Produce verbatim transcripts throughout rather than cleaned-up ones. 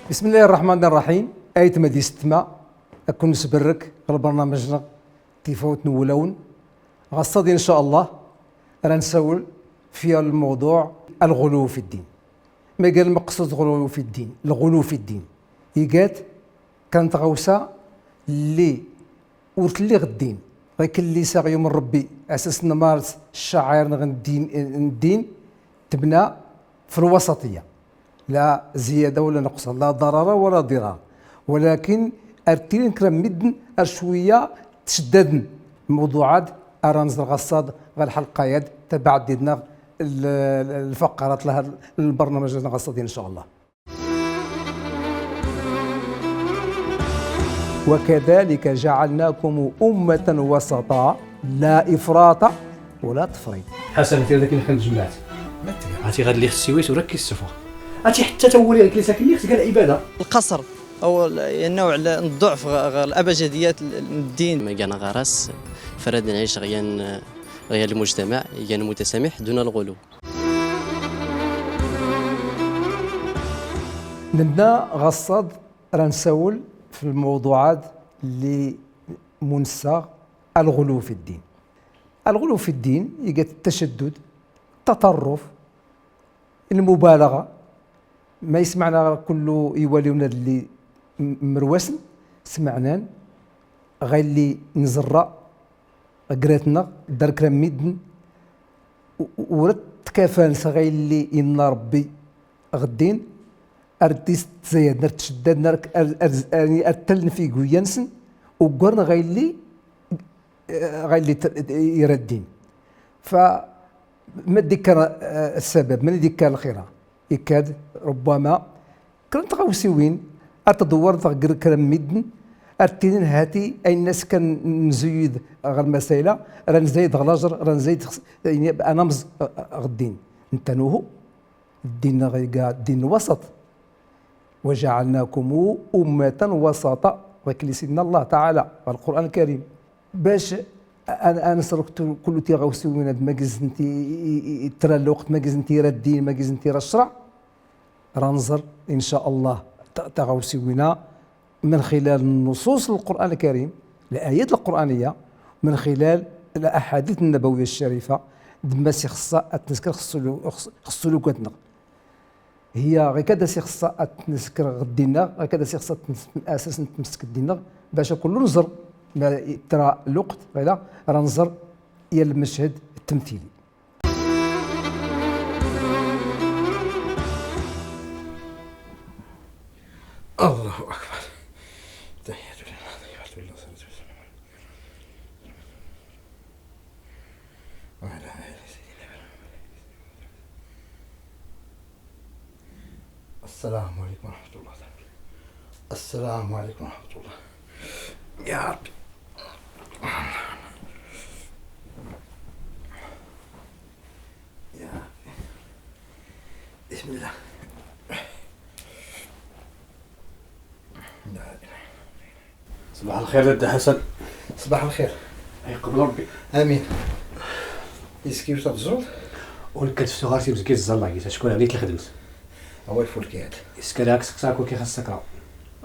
بسم الله الرحمن الرحيم. Aytma d istma, ad-ken-nesbrek ɣ-lbarnamej-nneɣ Tifawt n-wulawen. Ɣassad, in ca Allah, ra-nsawel f-lmawḍuɛ الغلو في الدين. Ma iga lmeqsud الغلو في الدين, الغلو في الدين, iga-t kra n-tɣawsa lli ur telli ɣ-ddin, ɣikelli s-aɣyum n-Ṛebbi, asas n-maret ccaɛir-nneɣ n-ddin, n-ddin, tebna f-lwasaṭiyya. La ziyada wala nuqṣan, la ḍarara wala ḍirara. Walakin ar-ttilin kra n-medden ar cwiyya tceddaden. Lmawḍuɛ-ad ara nẓer ɣassad ɣ-lḥelqa-yad, tabaɛt did-nneɣ, l-, l-, lfaqarat lha-, lbarnamej-nneɣ ɣassad, in ca Allah. وكذلك جعلناكم أمة وسطا لا إفراط ولا تفريط. Ḥasan, tirda-k-in xan tjemmaɛt. Hati ɣad lliɣ tsiwit ur akk-issufɣ. Hati ḥetta tawwuri ɣikelli s-akken lliɣ tga lɛibada. القصر أو ال-، النوع ال-، الضعف غ-، غ-، الأبجديات ال-، ال-، الدين. Ma iga ɣaras, faraden ɛic ɣ-yan, ɣ-yan lmujtamaɛ, igan متسامح دون الغلو. Nenna ɣassad ra-nsawel f-lmawḍuɛ-ad lli munsaɣ الغلو في الدين. الغلو في الدين, iga-t التشدد, التطرف, المبالغة. Ma ismaɛna kullu iwaliwen-ad lli m-, mrwasn, ismaɛnan ɣa illi nẓerra ɣ-grat-nneɣ, dar kra n-medden, u-, u-, ur ttkafan s-ɣa illi inna Ṛebbi ɣ-ddin, ar-ttzayaden, ar-ttceddaden, ar-, ar-, ar-, ar-, ar-ttallen f-iguyya-nsen, uggaren ɣa illi, eh, ɣa illi t-, ira ddin. Fa, ma d-ikkar, eh, ssabab, mani d-ikkar lxira? Ikka-d, rubbama, kra n tɣawsiwin, ar tḍewwar ɣ-gr-, kra n-medden, ar ttinin hati, ayen-as kan nzuyyed ɣ-lmasayla, ra nzayed ɣ-lajer, ra nzayed ɣ-, s-, yani, ad-namẓ, eh, eh, ɣ-ddin. Netta nuhu, ddin-nneɣ iga ddin n-wasaṭ. وجعلناكم أمة وسطا, ɣikelli s-inna Allah Taɛala ɣ-lqur'an lkarim. Bac a-, a-, ad-nsrek tu-, kullu tiɣawsiwin-ad, ma gizent i, i, i, i tra lweqt, ma gizent ira ddin, ma gizent ira ccreɛ, ra nẓer, in ca Allah, ta-, tiɣawsiwin-a, من خلال نصوص القرآن الكريم, الآيات القرآنية, من خلال الأحاديث النبوية الشريفة, d-, ma s-ixṣṣa ad-t-nsker x-sulu-, x-, x-sulukat-nneɣ. Hiya ɣikad as-ixṣṣa ad-t-nsker ɣ-ddin-nneɣ, ɣikad as-ixṣṣa ad-t-nsker asas n-tmeskt ddin-nneɣ, bac a kullu nẓer, ma tra lweqt, ɣila, ra nẓer yal lmeched ttemtili. الله أكبر. تحية لله، طيبة لله، صلاة والسلام على، وعلى آل سيدنا محمد. السلام عليكم ورحمة الله تعالى. السلام عليكم ورحمة الله. يا ربي. يا ربي. بسم الله. صباح الخير د حسن. صباح الخير. يقبل ربي. آمين. Est-ce que تزول؟ ولكت في صغار تمسكي الزلمة، قلت شكون عليك الخدمة؟ هو يفول كيات. Est-ce que راك سقساك وكي خاصك راه؟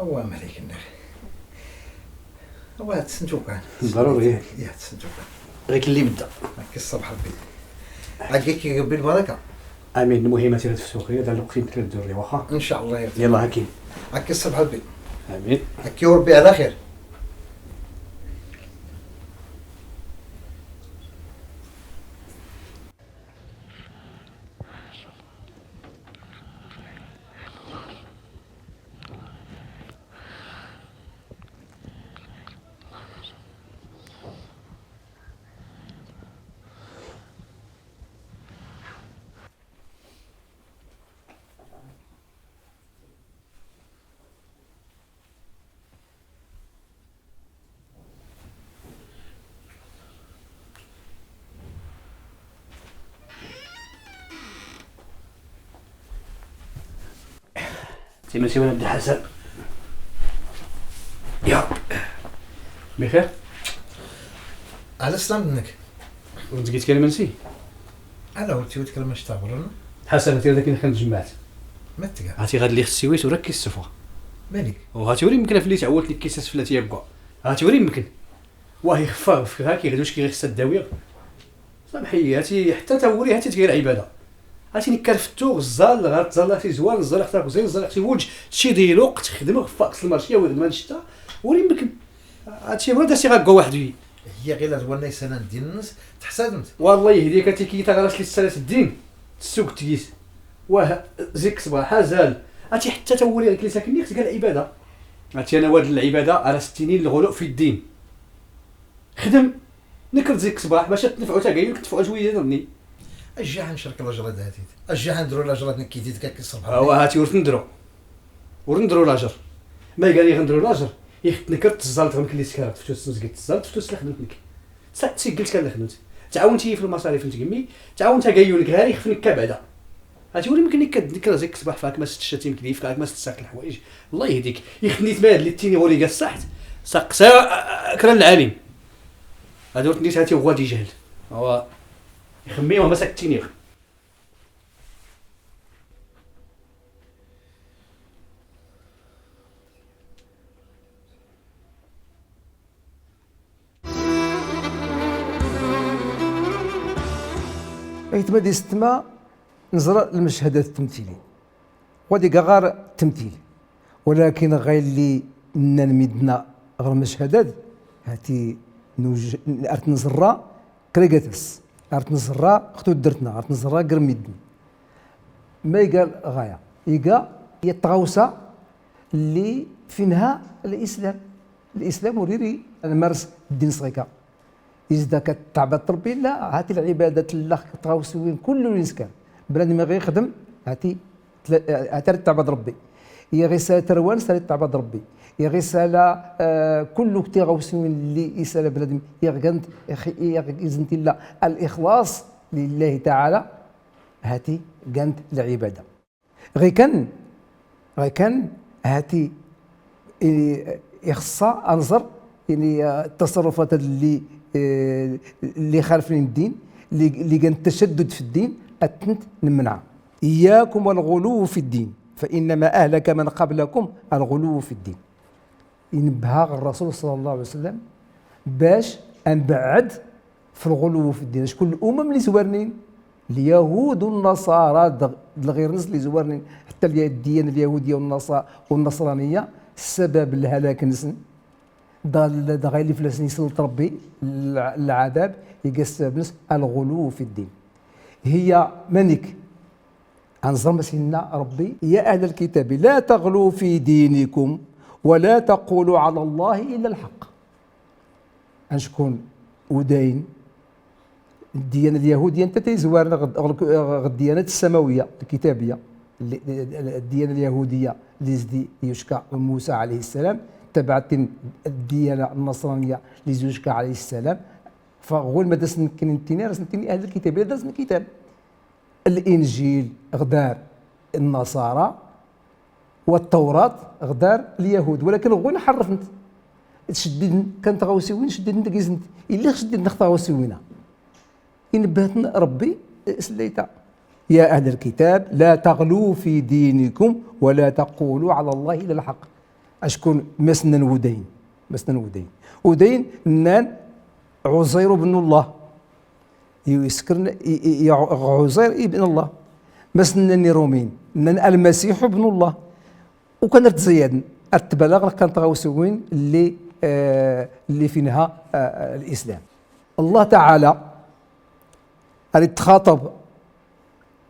هو مالك النخ. هو هاد السنتوكان. ضروري. يا هاد السنتوكان. غير اللي بدا. هاك الصبح ربي. هاكي كي بالبركة. آمين. المهم، سير تفسوخي، هذا الوقت يمكن تدور لي، واخا؟ إن شاء الله يا ربي. يلا، هاكي. هاكي الصبح ربي. آمين. هاكي وربي على خير. تيمسيونا د حسن. يا. بخير؟ على سلام منك. وانت قلت كلمة نسي؟ أنا قلت لك كلمة اشتغل. حسن، انت هذاك اللي خلينا جمعت. ما تقع. عرفتي غير اللي خصي ويت وراك كيستفى. مالك؟ وهاتي وري يمكن في اللي تعولت لك كيساس في اللي تيبقى. هاتي وري يمكن. واه يخفى، في هاكي غدوش كي غير السداوية. سامحي، هاتي حتى توري، هاتي تقير عبادة. هاتي نكر في التوغ، الزال، غير تزال، هاتي زوال، الزال، اختك زين، الزال، اختي وجه، تشي دي لوق، تخدم، خفاق، سلمر، شي، ويغد ما نشتا، وري يمكن. هاتي ورا داسي غاكو واحد وي. هي غير لا تولي سنة ديال الناس، تحسدمت. والله يهديك، هاتي كي تغرس لي السنة الدين، السوق تقيس. واه، زيك صباح، ها زال. هاتي حتى تولي غير كلي ساكني، خصك العبادة. هاتي أنا واد العبادة، على ستينين الغلو في الدين. خدم، نكر زيك صباح، باش تنفعو تا كاين، تنفعو شوية ظني. أجي حنشرك الأجر هذا هاتيت. أجي حندرو الأجر هذا نكيتيت كاك الصبح. هو هاتي ورث ندرو. ورندرو لاجر. ما قال لي غندرو لاجر. يخت نكر تزال تغمك اللي سكرت فتوس مزقت تزال فتوس لخدمتك. سا تسجلت كان لخدمت. تعاون تي في المصاريف نتقمي. تعاون تا قايون غير يخفنك كبعدا. هاتي ولي يمكن لك كديك راسك صباح فاك ما ستشتي مكليف فاك ما ستساك الحوايج. الله يهديك. يخنيت ما اللي تيني غوري قال الصحت. ساق سا كرا العالم. هادو تنيت هاتي وغادي جهل. هو يخمي وما سكتيني. أيتما دي ستما نزرى المشهدات التمثيلي. ودي غار التمثيل. ولكن غير اللي ننمدنا غير المشهدات. هاتي نوج-، أرت نزرى كريغاتس. أرت نزرى ختو درتنا، أرت نزرى قرميدن. ما يقال غاية. يقال يتغوصى اللي فينها الإسلام. الإسلام وريري أنا مارس الدين صغيكا. إذا كتعبد ربي، لا، هاتي العبادات اللي كتغوص وين كل وين سكان. بنادم غير يخدم، هاتي تل-، هاتي تعبد ربي. يا غير سالة روان، سالة تعبد ربي. يا غير سالة، آه، كل وقت يغوص وين اللي يسال بنادم، يا غنت، يا غ-، يا غ-، إذن الله الإخلاص لله تعالى. هاتي كانت العبادة. غي كان، غي كان هاتي إ-، إخصا أنظر، يعني، آه، التصرفات اللي، آه، اللي خالفين الدين، اللي، اللي كان تشدد في الدين، أتنت نمنع. إياكم والغلو في الدين، فإنما أهلك من قبلكم الغلو في الدين. ينبهها الرسول صلى الله عليه وسلم باش أنبعد في الغلو في الدين. شكون الأمم اللي زوارنين؟ اليهود والنصارى، د-، الغير نس اللي زوارنين. حتى الي-، الديانة اليهودية والنصا-، والنصرانية سبب الهلاك نسن. دا ال-، دا غير اللي فلسن يسلط ربي الع-، العذاب، يقى السبب نس الغلو في الدين. هي منك أنزل سيدنا ربي: يا أهل الكتاب لا تغلوا في دينكم ولا تقولوا على الله إلا الحق. أنشكون وداين الديانة اليهودية أنت تيزوارنا غد، غد، غد الديانة السماوية الكتابية، ال-، ال-، الديانة اليهودية اللي زدي يشكى موسى عليه السلام، تبعت الديانة النصرانية اللي زوجك عليه السلام. فغول ما درس نكني نتيني، رسنتيني أهل الكتاب، إلا درس الكتاب. الإنجيل غدار النصارى، والتوراة غدار اليهود، ولكن غوين حرفنت. تشددن كانت غاوسيوين، شددن دقيزنت. إلا شددن نخت غاوسيوينا. إن بهتن ربي سليتا. يا أهل الكتاب لا تغلوا في دينكم ولا تقولوا على الله إلا الحق. أشكون مسنن ودين؟ مسنن ودين. ودين نان عزير بن الله. يسكرن ي-، ي-، ي-، عزير ابن الله. مسنن رومين نان المسيح ابن الله. وكان تزيد التبلغ كانت غاوسوين اللي، آه، اللي فينها، آه، الإسلام. الله تعالى اللي تخاطب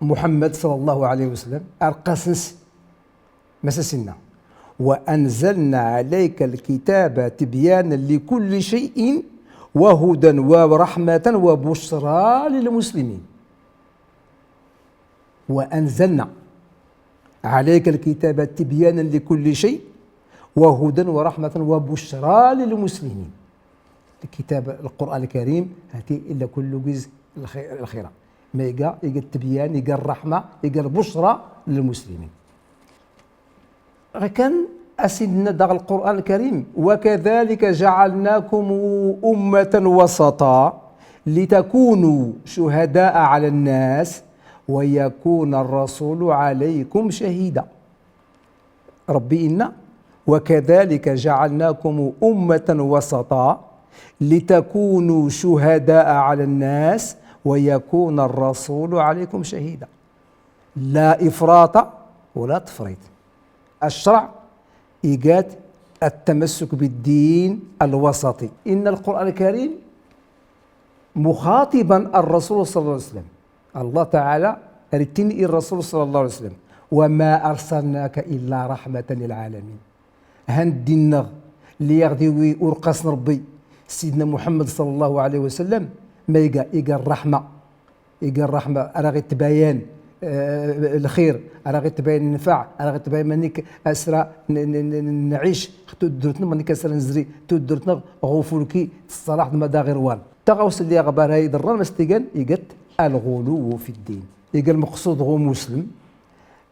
محمد صلى الله عليه وسلم، أرقصنس مسسنا: "وأنزلنا عليك الكتاب تبيانا لكل شيء وهدى ورحمة وبشرى للمسلمين". وأنزلنا عليك الكتاب تبيانا لكل شيء وهدى ورحمة وبشرى للمسلمين. الكتاب، القرآن الكريم، هاتي إلا كل جزء الخير، الخيرة. ما يقى، يقى التبيان، يقى الرحمة، يقى البشرى للمسلمين. غير كان أسيدنا داغ القرآن الكريم: "وكذلك جعلناكم أمة وسطا لتكونوا شهداء على الناس ويكون الرسول عليكم شهيدا". ربي إنا وكذلك جعلناكم أمة وسطا لتكونوا شهداء على الناس ويكون الرسول عليكم شهيدا. لا إفراط ولا تفريط. الشرع إيجاد التمسك بالدين الوسطي. إن القرآن الكريم مخاطبا الرسول صلى الله عليه وسلم. الله تعالى رتني الرسول صلى الله عليه وسلم: وما أرسلناك إلا رحمة للعالمين. هان الدين نغ لي يغدي وي ورقص ربي سيدنا محمد صلى الله عليه وسلم، ما يقى، يقى الرحمة، يقى الرحمة، راه غير تباين، آه، الخير، راه غير تباين النفع، راه غير تباين مانيك أسرى ن-، ن-، ن-، نعيش، تدرتنا مانيك أسرى نزري، تدرتنا غفولكي، تصالح ما دا غير وان. تغوص اللي أخبار هاي ضرر مستيقن، يقت الغلو في الدين. يقى المقصود غو مسلم،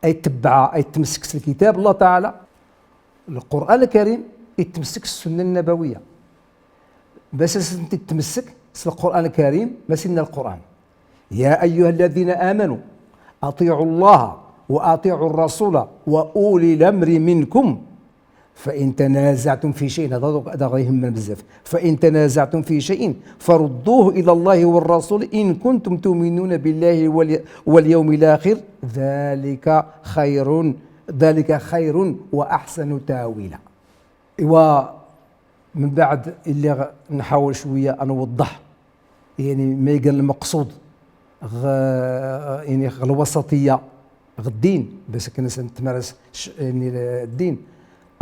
أي تبع، أي تمسك الكتاب الله تعالى، القرآن الكريم، يتمسك السنة النبوية. بس انت تمسك القرآن الكريم، ما سيدنا القرآن. يا أيها الذين آمنوا أطيعوا الله وأطيعوا الرسول وأولي الأمر منكم فإن تنازعتم في شيء، هذا، هذا غيهمنا بزاف. فإن تنازعتم في شيء فردوه إلى الله والرسول إن كنتم تؤمنون بالله والي-، واليوم الآخر ذلك خير، ذلك خير وأحسن تأويلا. إوا من بعد اللي غ-، نحاول شوية نوضح، يعني، ما يقال المقصود غ-، يعني، غ-، الوسطية غ الدين، باش كنا نتمارس ش-، يعني، الدين.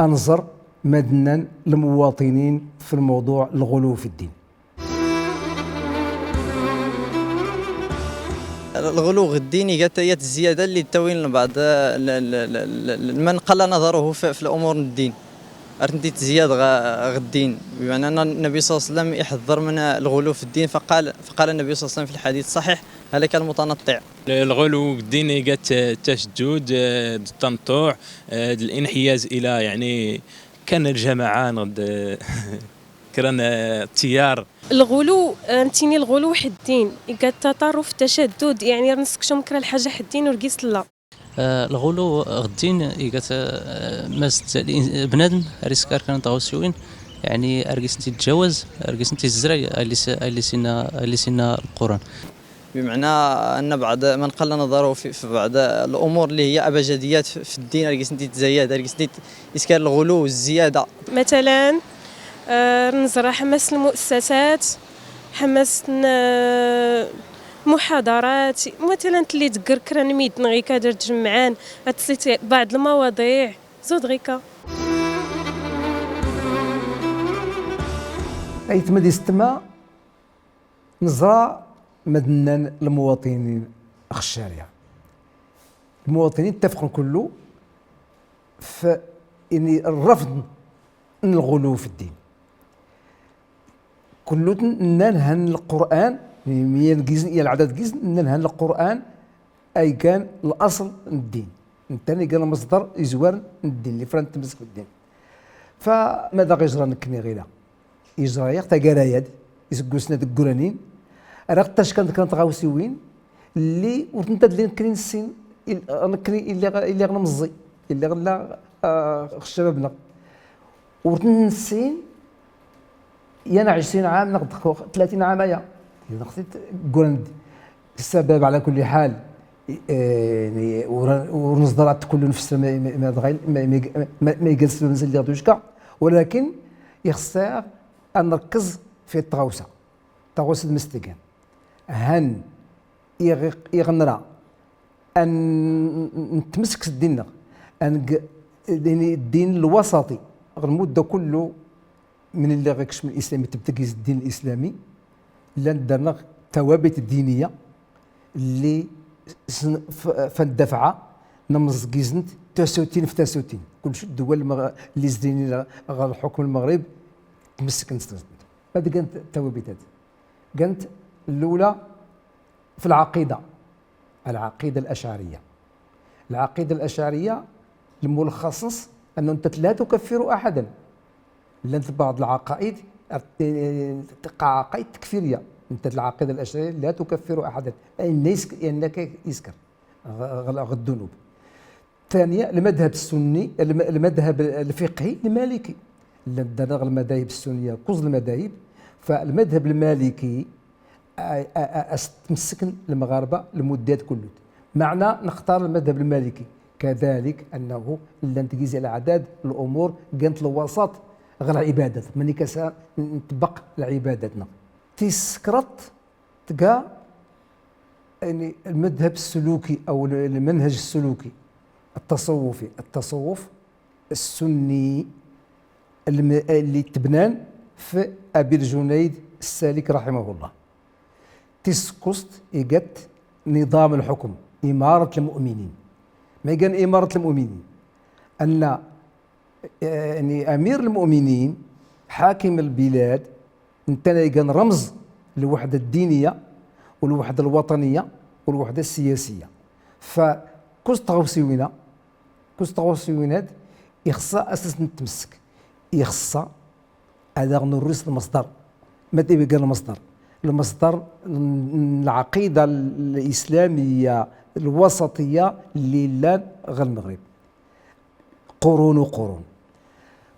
أنظر مدنا المواطنين في الموضوع الغلو في الدين. الغلو غ الدين يقات يات الزيادة اللي تاوين لبعض، ل-، ل-، ل-، ل-، من قل نظره في، في الأمور الدين. أرتنتي تزياد غ-، غ الدين. بمعنى أن النبي صلى الله عليه وسلم يحذر من الغلو في الدين، فقال، فقال النبي صلى الله عليه وسلم في الحديث الصحيح: "هلك المتنطع". الغلو غ الدين يقات التشدد، آه، التنطع، آه، الانحياز إلى، يعني، كان الجماعة نغد، كران، آه، التيار. الغلو، آه، نتيني الغلو حدين، إيقا التطرف، التشدد، يعني، رنسك شو مكرا الحاجة حدين ورقيس لا. آه، الغلو غدين إيقا، آه، ماس بنادم ريسكار كان طاوسيوين، يعني، أرقيس نتي تجاوز، أرقيس نتي الزرع، اللي س-، اللي سينا، اللي سينا القرآن. بمعنى أن بعض من قل نظره في، في بعض الأمور اللي هي أبجديات في، في الدين، أرقيس نتي تزايد، أرقيس نتي إسكار الغلو والزيادة. مثلًا، آه، نزرع حماس المؤسسات، حماس ن-، محاضرات، مثلًا تلي تقر كرا نميد نغيكا درت جمعان، أتسيتي بعض المواضيع، زود غيكا. أيتما ديستما نزرع مدنن المواطنين خشارية. المواطنين اتفقوا كله في، يعني، الرفض الغلو في الدين. كلوتن ننهن القرآن، يعني، مية جيزن، يا العدد جيزن، ننهن القرآن، أي كان الأصل الدين. الثاني قال مصدر إزوار الدين، اللي فرنت تمسك الدين. فماذا غيجرى نكني غيره؟ يجرى ياك تاقراياد، يسقوسنا دقرانين. راك تاشكان كانت غاوسيوين، اللي ورتنتا اللي نكري نسين، ال-، نكري اللي غ-، اللي غنمزي، اللي غلا، آه، الشباب نغ. ورتن نسين، يانا عشرين عام نغد خو-، ثلاثين عام يا. إذا خصيت قرند. السبب على كل حال، إيه، يعني، ور-، ورنصدرات كل نفس ما، ما، ما، ما، ما، ما يجلس له نزل ليغدو يشكع، ولكن يخصها أن نركز في التغوسة. تغوسة المستقيم. هن يغ-، يغنرا أن نتمسك الدين، أن ق-، يعني الدين الوسطي، غير المدة كله من اللي غيكشف من الإسلام تبتكيز الدين الإسلامي، لان درنا ثوابت دينية اللي سن-، ف-، فالدفعة نمزقيزنت تاسوتين في تاسوتين. كل شو الدول المغ-، اللي زديني غ-، غير الحكم المغرب تمسك نسنت. هذه كانت الثوابت هذه. كانت الأولى في العقيدة، العقيدة الأشعرية. العقيدة الأشعرية الملخص أنه أنت لا تكفر أحدا، لأن بعض العقائد عقائد تكفيرية. أنت العقيدة الأشعرية لا تكفر أحدا، أي ليس أنك يسكر غ-، غ-، غ الذنوب. ثانية، المذهب السني، الم-، المذهب الفقهي المالكي. لأن عندنا المذاهب السنية، كوز المذاهب، فالمذهب المالكي، آ، آ، آ، أس-، تمسكن المغاربة المدات كله. معنى نختار المذهب المالكي، كذلك أنه لن تجيز العداد الأمور كانت الوسط غير العبادات، ماني كسا نطبق العباداتنا. تيسكرت تقا، يعني، المذهب السلوكي أو المنهج السلوكي التصوفي، التصوف السني الم-، اللي تبنان في أبي الجنيد السالك رحمه الله. تيسكوست إيجت نظام الحكم، إمارة المؤمنين. ما كان إمارة المؤمنين؟ أن، يعني، أمير المؤمنين، حاكم البلاد، نتنا كان رمز للوحدة الدينية والوحدة الوطنية والوحدة السياسية. فكوز تغوسيوينا، كوز تغوسيوينات، يخصها أساس نتمسك، يخصها هذا نوريس المصدر. ما تبقى المصدر، المصدر ن-، العقيدة الإسلامية الوسطية اللي لان غير المغرب. قرون وقرون.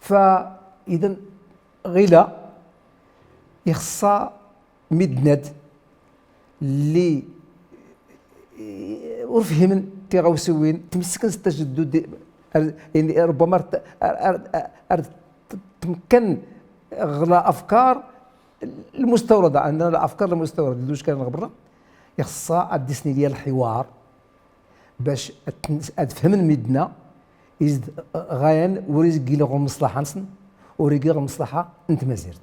فإذا غيلا يخصى مدند اللي ورفهمن تيغاوسوين تمسكن ستجدد، يعني ربما ارت-، ار-، ار-، ار-، تمكن غلا أفكار المستوردة، أن الأفكار المستوردة دوش كان غبرة يخصى الديسني ليا الحوار. باش أت-، أتفهم المدنة، إذ غايان وريزقي لغو المصلحة نسن، وريقي لغو المصلحة نت مزيرت.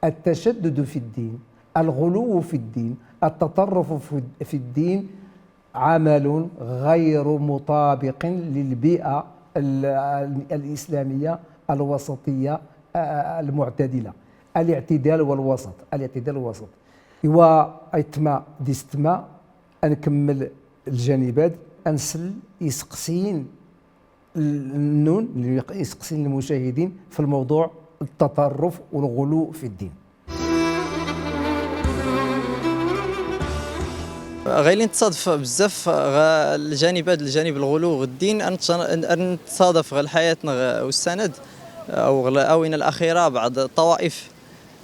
التشدد في الدين، الغلو في الدين، التطرف في، في الدين عمل غير مطابق للبيئة ال-، ال-، الإسلامية الوسطية، آه، المعتدلة. الاعتدال والوسط، الاعتدال والوسط. إوا أيتما ديستما أنكمل الجانبات، أنسل يسقسين ال-، النون، اللي يق-، يسقسين المشاهدين في الموضوع التطرف والغلو في الدين. غير اللي نتصادف بزاف غا الجانب هذا، الجانب الغلو والدين، أن نتصادف غا حياتنا غا والسند أو غا الآونة الأخيرة بعض الطوائف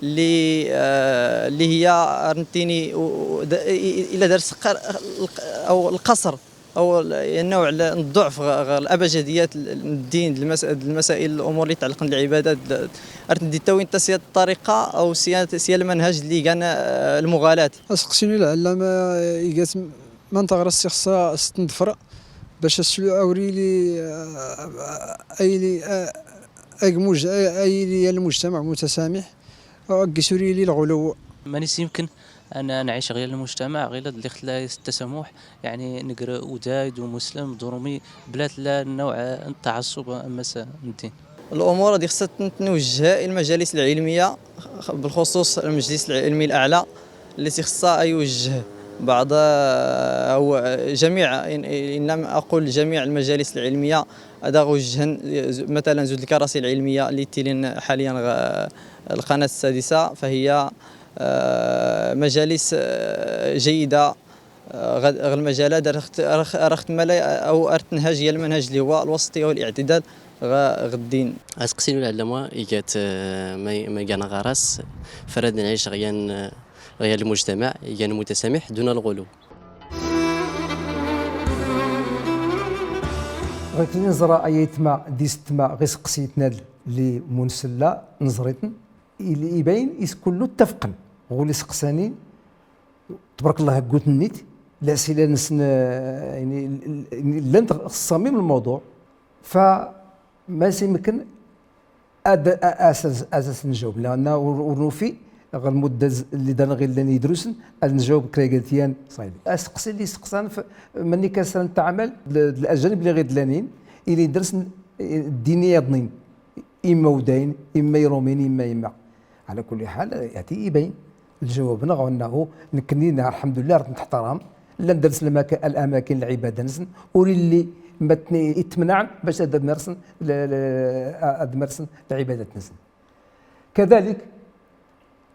اللي، آه، اللي هي رنتيني و-، و-، د-، إ-، إ-، إلا دار سقر الق-، أو القصر أو ال-، النوع ال-، الضعف غ-، غ-، الأبجديات ال-، الدين، المس-، المسائل، الأمور اللي تعلق بالعبادات، ال-، رتندي تاوين تسيا الطريقة أو سيا، سيا المنهج اللي كان، آه، المغالاة. أسقسيني العلامة إيجاس من تغرس سيخصا ستندفر باش السلوع أوريلي، آه، أيلي، آه، أيلي المجتمع متسامح. أقسوري لي الغلو. مانيس يمكن أن نعيش غير المجتمع، غير اللي خلا التسامح، يعني نقرأ ودايد ومسلم درومي بلات لا نوع التعصب أمس الدين. الأمور هذه خصها تنوجه إلى المجالس العلمية، بالخصوص المجلس العلمي الأعلى اللي تيخصها يوجه بعض، آه، أو جميع، إن، إن لم أقل جميع المجالس العلمية، هذا غوجهن مثلا زوج الكراسي العلمية اللي تيلين حاليا غ-، القناة السادسة، فهي، آه، مجالس، آه، جيدة، آه، غ-، غ المجالات رخت، رخ-، رخت ملاي أو أرتنهاج هي المنهج اللي هو الوسطية والاعتدال غ-، غ الدين. أسقسينو العلامة إيجات، آه، ما، ما كان غرس، فرد نعيش غيان، آه، غيان المجتمع، إيجان متسامح دون الغلو. غيتني نزرا أيتما ديستما غيسقسيتنا لمنسلة نزريتن. إل-، إباين إس كلو اتفقن. غولي سقسانين، تبارك الله، قلت نيت، الأسئلة نسن، يعني، ال-، ال-، لن تخ-، صميم الموضوع. فما سيمكن أد-، أ-، أساس، أساس نجاوب، لأن ور-، ورنوفي غير المدة ز-، اللي دانا غير لاني يدرسن، أد نجاوب كريغاتيان صايبي. أسقسي اللي سقسان ف-، مني كسرن تعمل ل-، الأجانب اللي غير دلانين، اللي درسن الدينية ضنين. إما وداين، إما يرومين، إما، إما. على كل حال، يعطي يبين. الجواب نغ أنه نكنينا الحمد لله راه نحترم. لا ندرس المكا-، الأماكن العبادة نسن، وللي ما تن-، يتمنع باش هذا مرسن ل-، ل-، هذا مرسن العبادة نسن. كذلك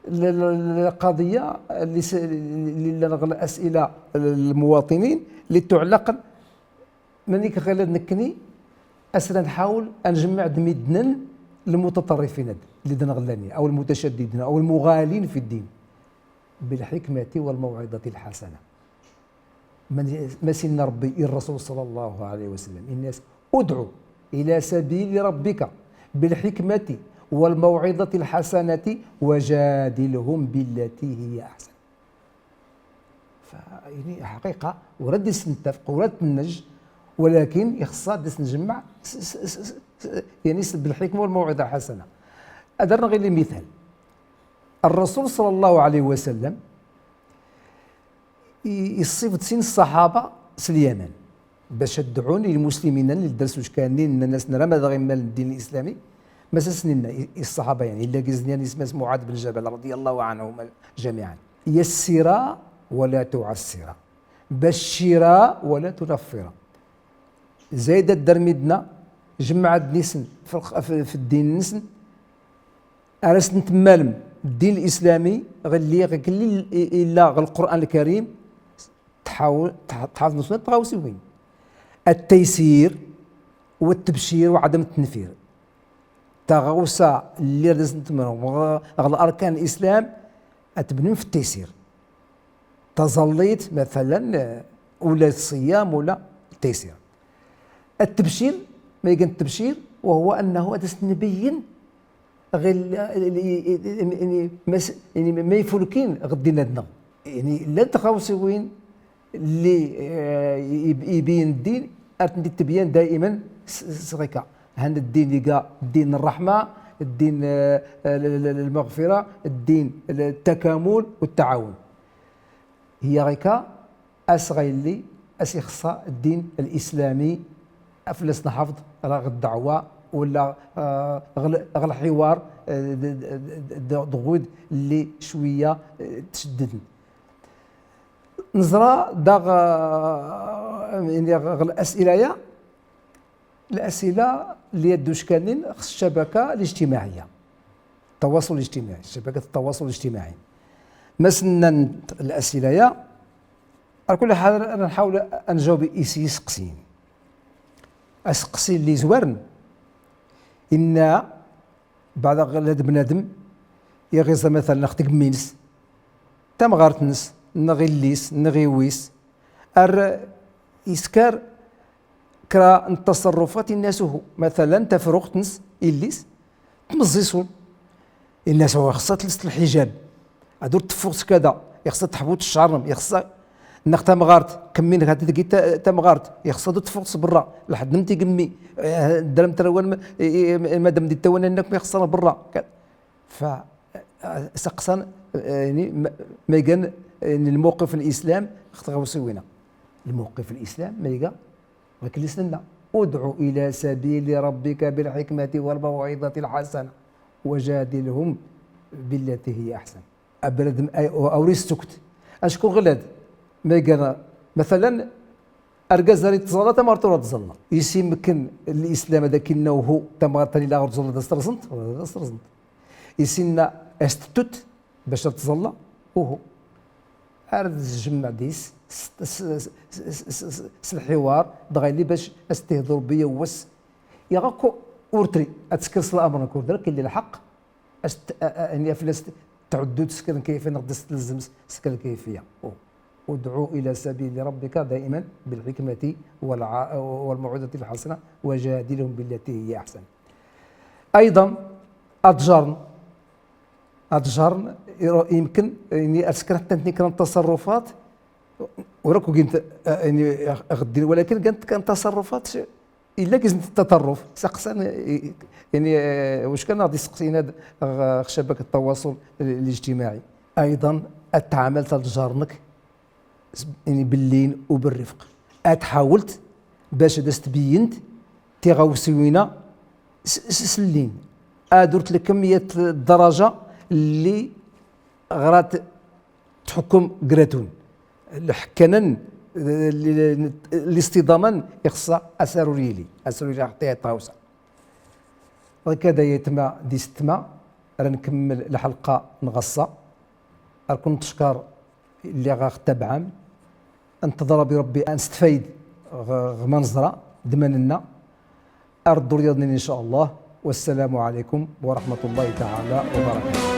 ال-، ال-، القضية اللي س-، اللي نغ الأسئلة المواطنين اللي تعلق منيك غير نكني أسرا نحاول أن نجمع دميدنا المتطرفين اللي دنا غلانيا أو المتشددين أو المغالين في الدين بالحكمة والموعظة الحسنة. من ما سن ربي الرسول صلى الله عليه وسلم الناس: ادع إلى سبيل ربك بالحكمة والموعظة الحسنة وجادلهم بالتي هي أحسن. ف يعني حقيقة ورد نتفق ورد نج، ولكن يخصها دس نجمع س- س- س- س- يعني س- بالحكمة والموعظة الحسنة. أدرنا غير مثال، الرسول صلى الله عليه وسلم ي- يصيفط سين الصحابة س اليمن باش يدعون المسلمين اللي درسوا شكانين الناس نرى ماذا غير مال الدين الإسلامي. ما سسننا ي- الصحابة يعني إلا جزنيان اسمه معاذ بن جبل رضي الله عنهم جميعا. يسرا ولا تعسرا، بشرا ولا تنفرا. زايدة الدرميدنا جمع النسن في، الخ- في في الدين النسن أرسنت مالم الدين الإسلامي غلي غكلي إلا غالقرآن الكريم. تحاول تح- تحاول نسمة تغاوسي وين التيسير والتبشير وعدم التنفير. تغاوسا اللي رزنت منهم غ- غل أركان الإسلام أتبنون في التيسير. تزليت مثلا، آه، ولا الصيام ولا التيسير. التبشير، ما يقن التبشير وهو أنه أدس نبين غير ال- ال- ال- يعني ما س- يعني ما يفلكين غدينا دنا. يعني لا تخاوسوين اللي، آه، يب- يبين الدين، أرتندي التبيان دائما س- س- صغيكا. هان الدين يقا دين الرحمة، الدين، آه، آه، ال- ال- المغفرة، الدين التكامل والتعاون. هي غيكا أس غيلي أس يخصى الدين الإسلامي أفلس نحفظ راه الدعوة ولا، آه، غل-، غل حوار، آه، د-، د-، د-، د-، دغود اللي شوية، آه، تشددن. نزرا داغ، آه، يعني غل أسئلة يا الأسئلة اللي يدوش كانين خص الشبكة الاجتماعية، التواصل الاجتماعي، شبكة التواصل الاجتماعي. ما سنن الأسئلة يا، على كل حال أنا نحاول أن نجاوب إيسي سقسين. أسقسي اللي زوارن إن بعد غلاد بنادم يغيظ مثلا أخت قمينس، تمغارتنس، نغيليس، نغيويس، أر يسكر كرا التصرفات الناس هو. مثلا تفرغتنس إليس تمزيسون. الناس هو خصها تلبس الحجاب. هادو تفوت كذا، يخصها تحبوط الشعر، يخصها نخ تمغارت، كمين هاد دقي تا-، تمغارت، يخصها دو تفوت برا، لحد نمتي قمي. آه، درم تروان م-، إي-، إي-، مادام دي تاوانا إنك يخصها برا. ك-، ف-، آه، سقسان، آه، يعني ما، ما يقن، يعني الموقف الإسلام، اختغوصي وينا. الموقف الإسلام ما يقن، ولكن لسنا: ادع إلى سبيل ربك بالحكمة والموعظة الحسنة وجادلهم بالتي هي أحسن. أبرد م-، أي-، أو، أو ريستوكت. أشكون غلاد؟ ما يقال مثلا أرقاز ري تزالا تمارتو راه تزالا. يسي مكن الإسلام هذا كنا وهو تمارتني لا غير تزالا داس ترزنت، ولا داس ترزنت. يسينا أستتوت باش تزالا وهو. أرد الجمع ديس س-، س-، س-، س-، س-، س-، الحوار دغايلي باش أستهدر بيا وس. يا غاكو أورتري أتسكر صلاة أمر نكون درك اللي الحق. أست-، أ-، أ-، يعني أفلس تعدو تسكر كيف نقدس تلزم س-، سكر كيفية. أو. ادع إلى سبيل ربك دائما بالحكمة والع-، والموعظة الحسنة وجادلهم بالتي هي أحسن. أيضا أتجرن، أتجرن يرو-، يمكن يعني أتسكر حتى نتني كان التصرفات وراكو قلت، آه، يعني غدي، ولكن كانت كان تصرفات ش-، إلا كيزنت التطرف، سقسان، يعني، آه، واش كان غادي يسقسينا د-، غ-، شبكة التواصل الاجتماعي. أيضا، أتعامل تاع جارنك س-، يعني باللين وبالرفق. أتحاولت باش دست بينت تيغاوسيوينا س-، س-، سلين. أدرت لكمية الدرجة اللي غرات تحكم قراتون. الحكنن، ال-، ال-، الاصطداما يخص أسروريلي، أسروريلي حتى يتاوسع. هكذا يتما دي ستما، راه نكمل الحلقة نغصة. راكم تشكر اللي غا تبعم. انتظر بربي أنستفيد غ-، غمنظرة دمننا. Ar ddurya-nnin inšallah. Wassalamu alaykum warahmatullahi taala wabarakatuh.